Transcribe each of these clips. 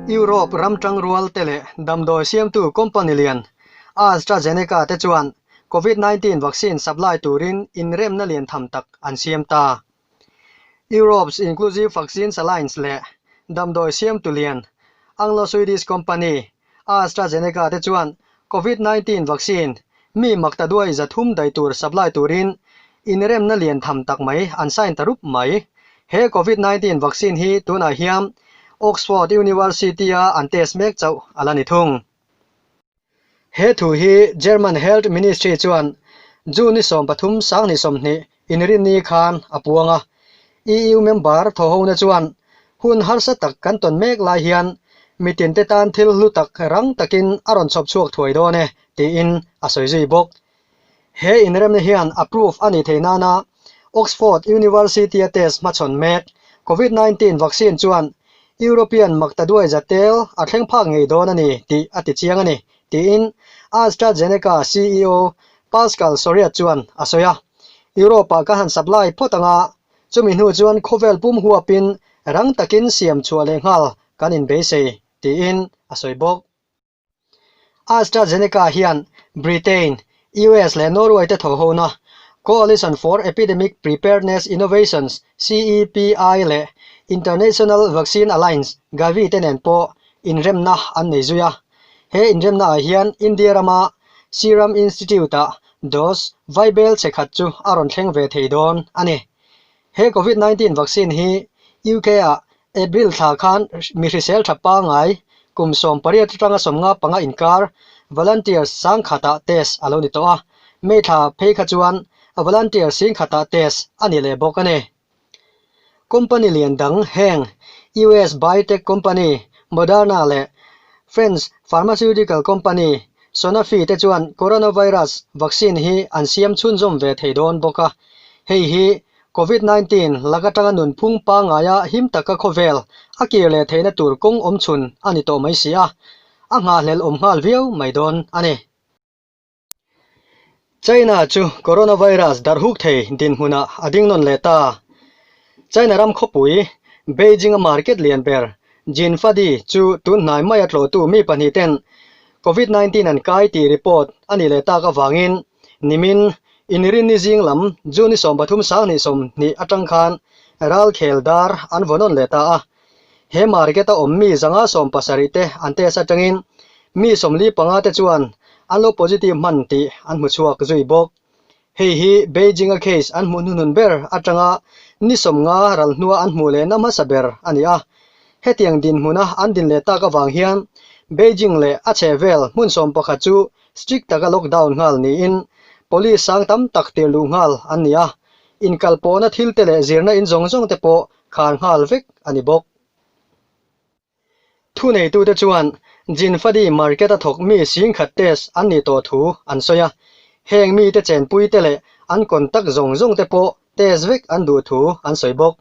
Europe ram tangrual te leh damdawi siamtu company lian AstraZeneca te chuan Covid 19 vaccine supply turin inremna lian tham tak an siam ta. Europe's Inclusive Vaccines Alliance leh damdawi siamtu lian Anglo-Swedish company AstraZeneca te chuan Covid 19 vaccine mi makta duai 300 daih tur supply turin inremna lian tham tak mai an sign ta rup mai. He Covid 19 vaccine hi tunah hian Oxford University-a an test mek chauh a la ni thung. He thu hi German Health Ministry chuan June ni 13 2020 inrinni khan a puang a. EU member thawhona chuan hun harsa tak kan tawn mek lai hian mitin te tan thil hlu tak rang takin a rawn chhawp chhuak thuai dawn e tiin a sawi zui bawk. He inremna hian approve a nih theih nana Oxford University-a test hmachhawn mek Covid 19 vaccine chuan European makta duai za tel a thleng phak ngei dawn a ni tih a ti chiang a ni, tiin AstraZeneca CEO Pascal Soriot chuan a sawi a. Europe-ah ka han supply phawt ang a, chumi hnu chuan khawvel pum huapin rang takin siam chhuah leh nghal kan inbeisei, tiin a sawi bawk. AstraZeneca hian Britain, US leh Norway te thawhhona Coalition for Epidemic Preparedness Innovations, CEPI, leh International Vaccine Alliance, Gavi, te nen pawh inremna an nei zui a. He inremna ah hian India rama Serum Institute-ah dose vaibel che khat chu a rawn thleng ve thei dawn a ni. He Covid 19 vaccine hi UK-ah April thla khan mi hrisel tha pangngai kum 18 atanga 55 inkar volunteers 10,000 test a lo ni tawh a, May thla phei kha chuan volunteer 10,000 test a ni leh bawk a ni. Company lian dang heng US biotech company Moderna leh French pharmaceutical company Sanofi te chuan coronavirus vaccine hi an siam chhunzawm ve thei dawn bawk a, hei hi Covid 19 lak atanga nunphung pangngaia him taka khawvel a kir leh theihna tur kawng awm chhun a ni tawh mai si a, a nghahhlelh awm nghal viau mai dawn a ni. China chu coronavirus darhuk thei dinhmunah a ding nawn leh ta. China ram khawpui Beijing-a market lian ber Jinfadi chu tun hnai maia tlawhtu mi pahnih ten Covid 19 an kai tih report a nih leh tak avangin nimin inrinni zing lam June ni 13 2020 atang khan ralkhel dar an vaw nawn leh ta a. He market-a awm mi 170 te an test atangin mi 45 te chuan an lo positive hman tih an hmu chhuak zui bawk. Hei hi Beijing-a case an hmuh hnuhnun ber atanga ni 50 ral hnua an hmuh lehna hmasa ber a ni a. Hetiang dinhmuna an din leh tak avang hian Beijing leh a chhehvel hmun 11 chu strict taka lockdown nghal niin police sang tam tak tir luh nghal an ni a. Inkalpawhna thil te leh zirna in zawng zawng te pawh khar nghal vek a ni bawk. Thuneitute chuan Jinfadi market-a thawk mi 10,000 test an nih tawh thu an sawi a, heng mite chenpuite leh an contact zawng zawng te pawh test vek an duh thu an sawi bawk.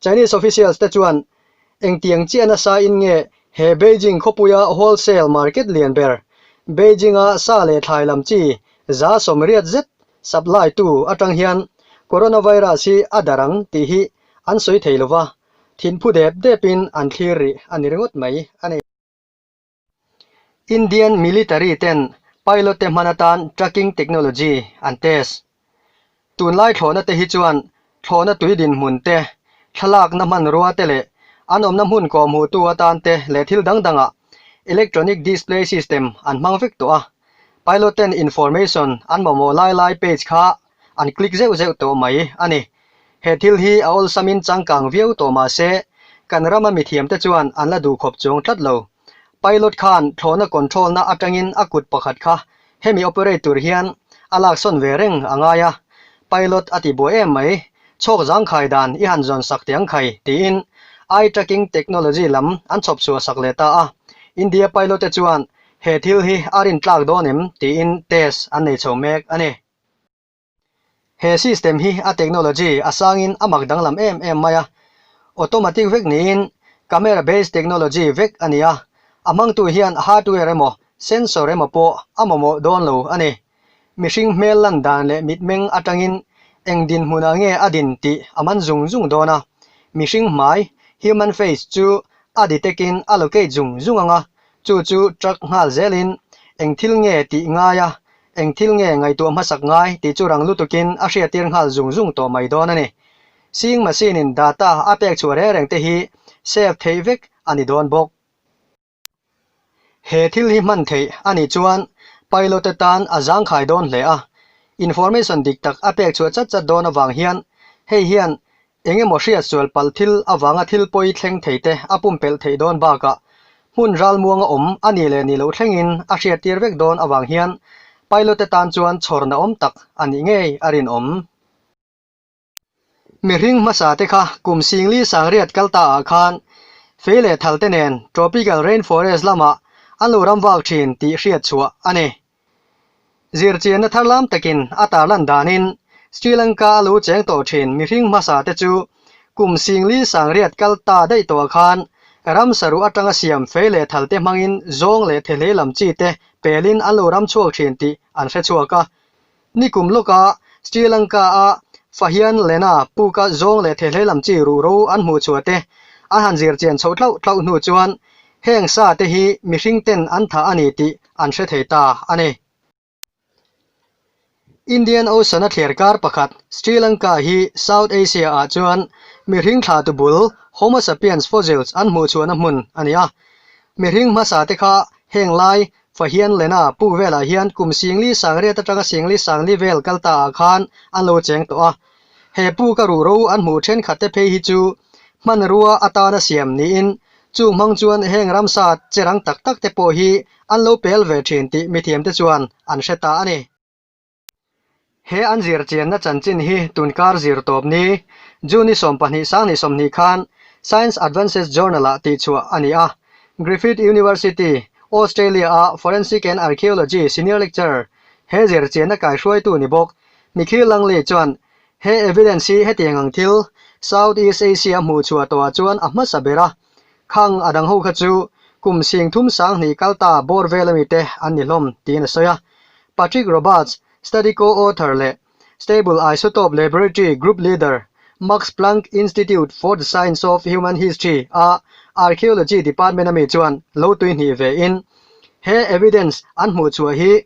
Chinese officials te chuan engtiang chiah nasa in nge he Beijing khawpuia wholesale market lian ber Beijing-a sa leh thlai lam chi 80% zet supply tu atang hian coronavirus hi a darh ang tih hi an sawi thei lova, thinphu dep depin an thlir rih a ni ringawt mai a ni. Indian military ten pilot te hman atan tracking technology an test. Tunlai thlawhna te hi chuan thlawhna tui dinhmun te, thlalakna hmanrua te leh an awmna hmun kawhhmuhtu atan te leh thil dang dangah electronic display system an hmang vek tawh a. Pilot ten information an mamawh lai lai page kha an click zeuh zeuh tawh mai a ni. He thil hi a awlsamin changkang viau tawh mah se, kan rama mithiamte chuan an la duh khawp chuang tlat lo. Pilot khan thlawhna control na atangin a kut pakhat kha hemi operate tur hian a laksawn ve reng a ngai a. Pilot a ti buai em mai, chhawk zangkhai dan i han zawn sak tiang khai tiin eye tracking technology lam an chhawp chhuah sak leh ta a. India pilot te chuan he thil hi a rin tlak dawn em tiin test an nei chho mek a ni. He system hi a technology a sangin a mak danglam em em mai a, automatic vek niin camera based technology vek a ni a, a hmangtu hian hardware emaw sensor emaw pawh a mamawh dawn lo a ni. Mihring hmel lan dan leh mitmeng atangin eng dinhmunah nge a din tih a man zung zung dawn a, mihring hmai, human face, chu a detect in a locate zung zung ang a, chu chu track nghal zelin eng thil nge tih ngai a, eng thil nge ngaihtuah hmasak ngai tih chu rang lutukin a hriattir nghal zung zung tawh mai dawn a ni. Seeing machine in data a pek chhuah reng reng te hi save theih vek a ni dawn bawk. He thil hi hman theih a nih chuan pilot te tan a zangkhai dawn hle a, information dik tak a pek chhuah chat chat dawn avang hian hei hian eng emaw hriat sual palh thil avanga thil pawi thleng thei te a pumpelh theih dawn bakah hmun ralmuanga awm a nih leh nih loh thlengin a hriattir vek dawn avang hian pilot te tan chuan chhawrna awm tak a nih ngei a rinawm. Mihring hmasa te kha kum singli sangriat kal ta ah khan fei leh thal te nen tropical rainforest lamah an lo ram vak thin tih hriat chhuah a ni. Zirchianna thar lam takin a tarlan danin Sri Lanka a lo cheng tawh thin mihring hmasa te chu kum singli sangriat kal ta daih tawh ah khan ramsaruh atanga siam fei leh thal te hmangin zawng leh thehlei lam chi te pelin an lo ram chhuak thin tih an hre chhuak a. Nikum lawka Sri Lanka-a Fahian Lena puka zawng leh thehlei lam chi ruhro an hmuh chhuah te an han zir chian chhoh tlauh tlauh hnu chuan heng sa te hi mihring ten an thah a ni tih an hre thei ta a ni. Indian Ocean-a thliar kar pakhat Sri Lanka hi South Asia-ah chuan mihring thlahtu bul Homo sapiens fossils an hmuh chhuahna hmun a ni a. Mihring hmasa te kha heng lai Fahian Lena puk velah hian kum singli sangriat atanga singli sangli vel kal ta ah khan an lo cheng tawh a. He puk a ruhro an hmuh thenkhat te phei hi chu hmanrua atana siam niin chung hmang chuan heng ramsa che rang tak tak te pawh hi an lo pel ve thin tih mithiam te chuan an hre ta a ni. He an zir chianna chanchin hi tunkar zir tawp ni, June ni 20 sang ni 20 khan Science Advances Journal-ah tihchhuah a ni a. Griffith University, Australia-a Forensic and Archaeology Senior Lecturer, he zir chianna kaihruaitu ni bawk, Michiel Langley chuan he evidence hi hetiang ang thil South East Asia hmuhchhuah tawhah chuan a hmasa ber a, khang a dang ho kha chu kum sing thum sang hnih kal ta bawr vel ami te an ni hlawm tiin a sawi a. Patrick Roberts, study co-author leh Stable Isotope Laboratory Group Leader, Max Planck Institute for the Science of Human History a Archaeology Department ami chuan lo tui hnih ve in he evidence an hmuh chhuah hi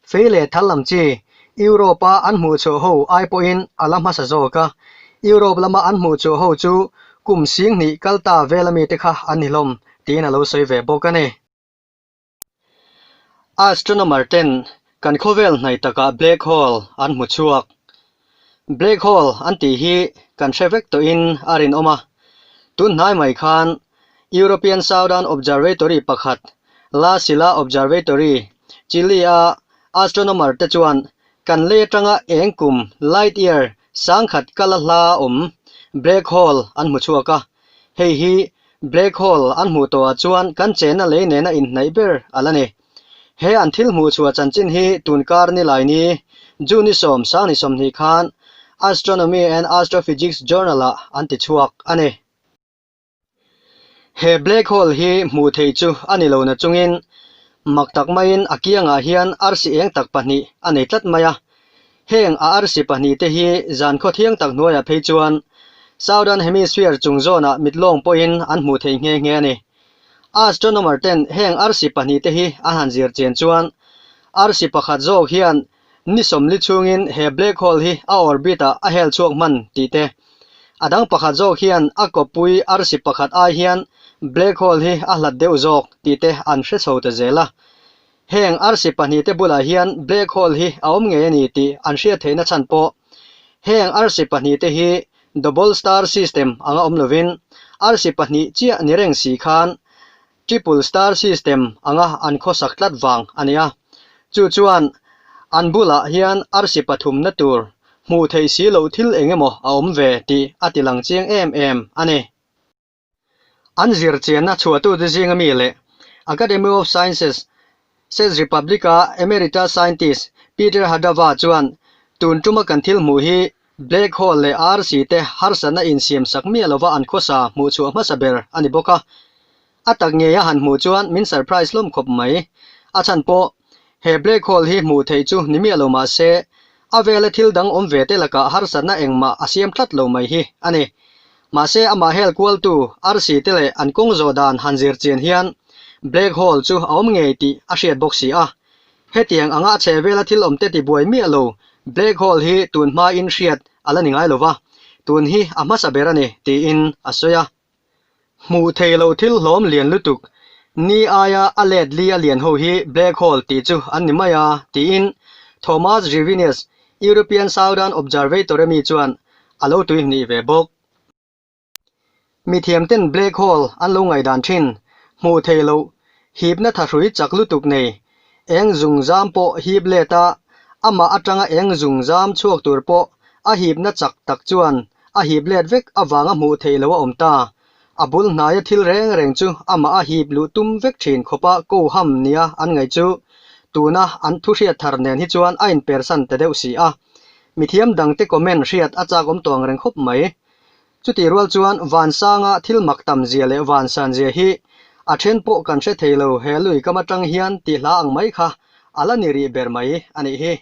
fei leh thal lam chi Europe a an hmuh chhuah ho ai pawhin a la hmasa zawk a, Europe lama an hmuh chhuah ho chu kum sing hnih kal ta vel ami te kha an ni hlawm tiin a lo sawi ve bawk a ni. Astronomer ten kan khawvel hnaih takah black hole an hmu chhuak. Black hole an tih hi kan hre vek tawhin a rinawm a. Tun hnai mai khan European Southern Observatory pakhat La Silla Observatory, Chile-a astronomer te chuan kan lei atanga eng kum, light year, sangkhat kala hla awm black hole an hmu chhuak a. Hei hi black hole an hmuh tawhah chuan kan chenna lei nena inhnaih ber a la ni. He an thil hmuh chhuah chanchin hi tunkar nilai ni, June ni sawm sang ni 20 khan Astronomy and Astrophysics Journal-ah an ti chhuak a ni. He black hole hi hmuh theih chu a ni lo na chungin mak tak maiin a kiangah hian arsi eng tak pahnih a nei tlat mai a. Heng a arsi pahnihte hi zan khawthiang tak hnuaiah phei chuan Southern Hemisphere chung zawnah mitlawng pawhin an hmuh theih nghe nghe a ni. Astronomer ten heng arsi pahnihte hi an han zir chian chuan arsi pakhat zawk hian ni 40 chhungin he black hole hi a orbit ah a hel chhuak hman tih te, a dang pakhat zawk hian a kawppui arsi pakhat ai hian black hole hi a hlat deuh zawk tih te an hre chho ta zel a. Heng arsi pahnihte bulah hian black hole hi a awm ngei a ni tih an hriat theihna chhan pawh heng arsi pahnihte hi double star system anga awm lovin arsi pahnih chiah ni reng si khan triple star system anga an khawsak tlat vang a ni a. Chu chuan an bulah hian arsi pathumna tur hmuh theih si loh thil eng emaw a awm ve tih a tilang chiang em em a ni. An zirchianna chhuahtute zinga mi leh Academy of Sciences, Czech Republic-a emeritus scientist Peter Hadava chuan tun tuma kan thil hmuh hi black hole leh arsi te harsatna insiam sak miah lova an khawsa hmuh chhuah hmasa ber a ni bawk a. A tak ngei a han hmuh chuan min surprise hlawm khawp mai. A chhan pawh he black hole hi hmuh theih chu ni miah lo mah se a vela thil dang awm ve te lakah harsatna engmah a siam tlat lo mai hi a ni. Mahse amah hel kualtu arsi te leh an kawng zawh dan han zir chian hian black hole chu a awm ngei tih a hriat bawk si a. Hetiang anga a chhe vela thil awmte tibuai miah lo black hole hi tun hmain hriat a la ni ngai lo va, tun hi a hmasa ber a ni, tiin a sawi a. Hmuh thei lo thil hlawm lian lutuk, ni aia a let li a lian ho hi black hole tih chu an ni mai a, tiin Thomas Rivinius, European Southern Observatory mi chuan a lo tuihnih ve bawk. Mithiamten black hole an lo ngaihdan thin, hmuh theih loh, hipna thahrui chak lutuk nei, eng zungzam pawh hip let a, amah atanga eng zungzam chhuak tur pawh a hipna chak tak chuan a hip let vek avanga hmuh theih loh a awm ta. A bul hnaia thil reng reng chu amah a hip luh tum vek thin khawpa ko ham nia an ngaih chu tuna an thu hriat thar nen hi chuan a inpersan ta deuh si a. Mithiam dangte comment hriat a chak awm tawng reng khawp mai. Chutih rual chuan Vansanga thil mak tam zia leh Vansan zia hi a then pawh kan hre thei lo he lui kam atang hian tih hla ang mai kha a la ni rih ber mai a nih hi.